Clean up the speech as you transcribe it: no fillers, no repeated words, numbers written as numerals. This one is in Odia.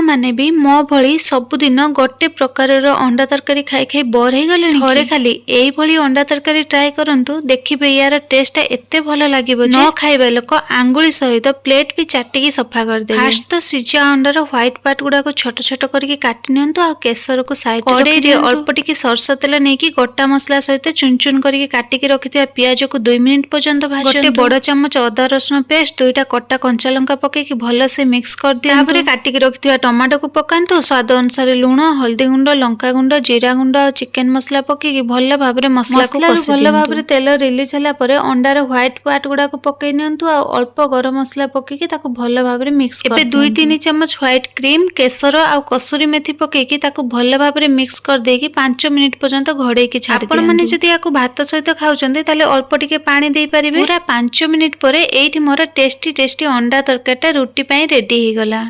ଆପଣମାନେ ବି ମୋ ଭଳି ସବୁଦିନ ଗୋଟେ ପ୍ରକାରର ଅଣ୍ଡା ତରକାରୀ ଖାଇ ଖାଇ ବୋର୍ ହେଇଗଲେଣି? ଥରେ ଖାଲି ଏଇଭଳି ଅଣ୍ଡା ତରକାରୀ ଟ୍ରାଏ କରନ୍ତୁ, ଦେଖିବେ ୟାର ଟେଷ୍ଟଟା ଏତେ ଭଲ ଲାଗିବ ଯେ ନ ଖାଇବା ଲୋକ ଆଙ୍ଗୁଳି ସହିତ ପ୍ଲେଟ୍ ବି ଚାଟିକି ସଫା କରିଦେବେ। ଫାଷ୍ଟ ତ ସିଝା ଅଣ୍ଡାର ହ୍ୱାଇଟ୍ ପାର୍ଟ ଗୁଡାକୁ ଛୋଟ ଛୋଟ କରିକି କାଟି ନିଅନ୍ତୁ ଆଉ କେଶରକୁ ସାଇଡ୍। କଡେଇରେ ଅଳ୍ପ ଟିକେ ସୋରିଷ ତେଲ ନେଇକି ଗୋଟା ମସଲା ସହିତ ଚୁନ ଚୁନ କରିକି କାଟିକି ରଖିଥିବା ପିଆଜକୁ 2 ମିନିଟ୍ ପର୍ଯ୍ୟନ୍ତ ଭାଜନ୍ତୁ। ଗୋଟେ ବଡ ଚାମଚ ଅଦା ରସୁଣ ପେଷ୍ଟ, ଦୁଇଟା କଟା କଞ୍ଚା ଲଙ୍କା ପକେଇକି ଭଲସେ ମିକ୍ସ କରିଦିଅନ୍ତୁ। ତାପରେ କାଟିକି ରଖିଥିବା ଟମାଟୋକୁ ପକାନ୍ତୁ। ସ୍ୱାଦ ଅନୁସାରେ ଲୁଣ, ହଳଦୀ ଗୁଣ୍ଡ, ଲଙ୍କା ଗୁଣ୍ଡ, ଜିରା ଗୁଣ୍ଡ ଆଉ ଚିକେନ ମସଲା ପକେଇକି ଭଲ ଭାବରେ ମସଲାକୁ ମସଲାରୁ କଷି ଭଲ ଦିଅନ୍ତୁ। ଭାବରେ ତେଲ ରିଲିଜ ହେଲା ପରେ ଅଣ୍ଡାର ହ୍ୱାଇଟ୍ ପାର୍ଟ ଗୁଡାକୁ ପକେଇ ନିଅନ୍ତୁ ଆଉ ଅଳ୍ପ ଗରମ ମସଲା ପକେଇକି ତାକୁ ଭଲ ଭାବରେ ମିକ୍ସ। ଏବେ 2-3 ଚାମଚ ହ୍ୱାଇଟ୍ କ୍ରିମ୍, କେଶର ଆଉ କସୁରୀ ମେଥି ପକେଇକି ତାକୁ ଭଲ ଭାବରେ ମିକ୍ସ କରିଦେଇକି 5 ମିନିଟ୍ ପର୍ଯ୍ୟନ୍ତ ଘୋଡେଇକି ଛାଡ଼ି। ଆପଣମାନେ ଯଦି ୟାକୁ ଭାତ ସହିତ ଖାଉଛନ୍ତି, ତାହେଲେ ଅଳ୍ପ ଟିକେ ପାଣି ଦେଇପାରିବେ। ପୁରା 5 ମିନିଟ୍ ପରେ ଏଇଠି ମୋର ଟେଷ୍ଟି ଟେଷ୍ଟି ଅଣ୍ଡା ତରକାରୀଟା ରୁଟି ପାଇଁ ରେଡି ହେଇଗଲା।